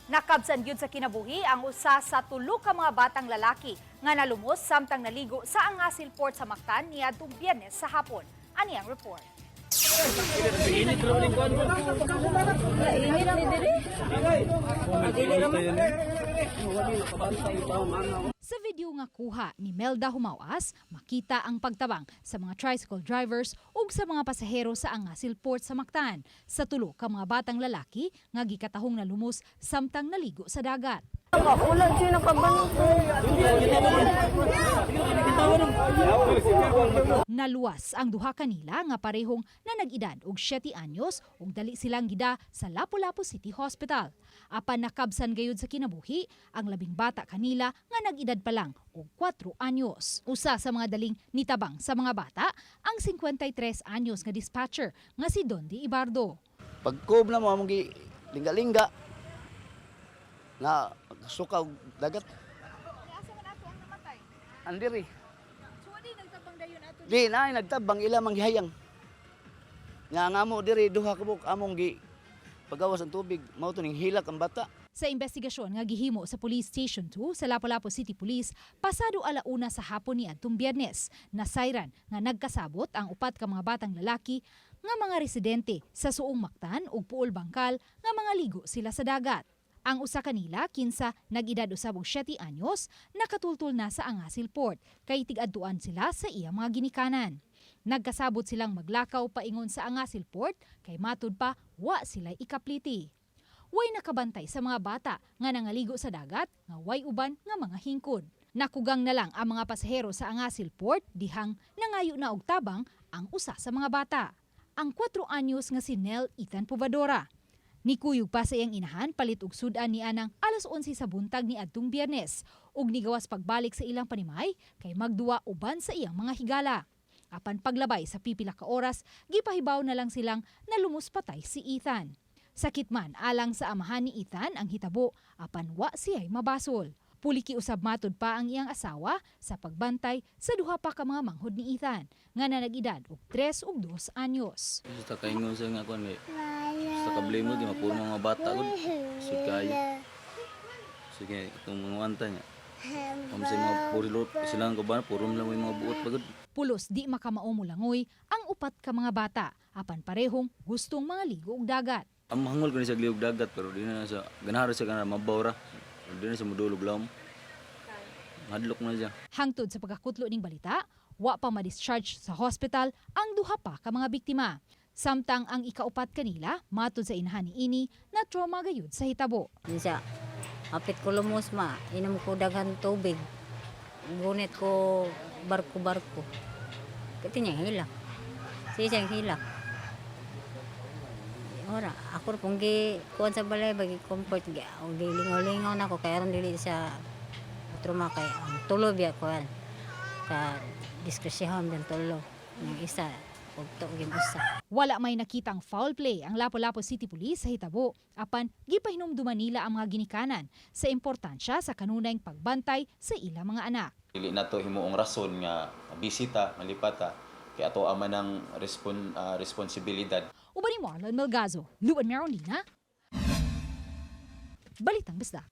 Nakabsan gyud sa kinabuhi ang usa sa tulo ka mga batang lalaki nga nalumos samtang naligo sa Angasil Port sa Mactan niadtong Biyernes sa hapon. Ani ang report. Sa video nga kuha ni Melda Humawas, makita ang pagtabang sa mga tricycle drivers ug sa mga pasahero sa Angasil Port sa Mactan sa tulo ka mga batang lalaki nga gikatahong nalumos samtang naligo sa dagat. Ulan siya nakabanto. Naluwas ang duha kanila nga parehong na nag-edad og 7 anyos ug dali silang gida sa Lapu-Lapu City Hospital. Apan nakabsan gayud sa kinabuhi ang labing bata kanila nga nag-edad pa lang og 4 anyos. Usa sa mga daling nitabang sa mga bata ang 53 anyos nga dispatcher nga si Dondi Ibardo. Pagkob na mo, among gi lingga-lingga na suka og dagat. Asa man ato ang namatay? Andiri. So di nagtabang dayon ato? Di na ay nagtabang ila manghihayang. Nga ang amo diri duha ka buok among gi pagawas ang tubig, mao to ning hilak ang bata. Sa investigasyon nga gihimo sa Police Station 2 sa Lapu-Lapu City Police pasado 1:00 sa hapon ni adtong Biyernes, nasayran nga nagkasabot ang upat ka mga batang lalaki nga mga residente sa Suong Mactan ug Puol Bangkal nga mga ligo sila sa dagat. Ang usa kanila, kinsa nag-edad usab og 7 anyos, nakatultol na sa Angasil Port kay tig-adtuan sila sa iyang mga ginikanan. Nagkasabot silang maglakaw paingon sa Angasil Port kay matud pa wa sila ikapliti. Way nakabantay sa mga bata nga nangaligo sa dagat nga way uban nga mga hingkod. Nakugang na lang ang mga pasahero sa Angasil Port dihang nangayo na og tabang ang usa sa mga bata. Ang 4 anyos nga si Nel Ethan Puvadora. Nikuyog pa sa iyang inahan palit og sudan ni anang 11:00 sa buntag ni adtong Biyernes ug nigawas pagbalik sa ilang panimay kay magduwa uban sa iyang mga higala. Apan paglabay sa pipila ka oras, gipahibaw na lang silang nalumos patay si Ethan. Sakit man alang sa amahan ni Ethan ang hitabo, apan wa siya'y mabasol. Puliki usab matud pa ang iyang asawa sa pagbantay sa duha pa ka mga manghod ni Ethan nga nanag-edad og 3 ug 2 anyos. Basta kaingon sa nga kuan kay basta ka blame mo di mapuro mga bata gud. Sud kayo. Sige, itong mga wanta niya. Kung sa mga puro sila ang kaban, puro lang yung mga buot pagod. Pulos di makamao molangoy ang upat ka mga bata apan parehong gustong mga ligo og dagat. Ang mahangol ko ni sa liog dagat pero di na sa ganahara sa ganahara mabaw ra. Di na sa mudulog lawom. Hadlok na siya. Hangtod sa pagkakutlo ning balita, wa pa ma-discharge sa hospital ang duha pa ka mga biktima. Samtang ang ikaupat kanila, matud sa inahan ni ini, na trauma gayud sa hitabo. Siya, hapit ko lumos ma, inom ko daghan tubig. Gunit ko barko-barko. Kati niya hilak. Siya siyang hilak. Ora, ako pong gi kuan sa balay bagi comfort gi og gilingaw-lingaw na ako kay aron dili sa trauma kay ang tulo biya kuan. Ka diskrasyahan din tulo. Yung isa ug to gim usa. Wala may nakitang foul play ang Lapu-Lapu City Police sa hitabo apan gipahinumduman nila ang mga ginikanan sa importansya sa kanunayng pagbantay sa ilang mga anak. Dili nato himuong rason nga bisita malipata kay ato ama ng responsibilidad. Uban ni Marlon Melgazo, Luan Merolina, Balitang Bisdak.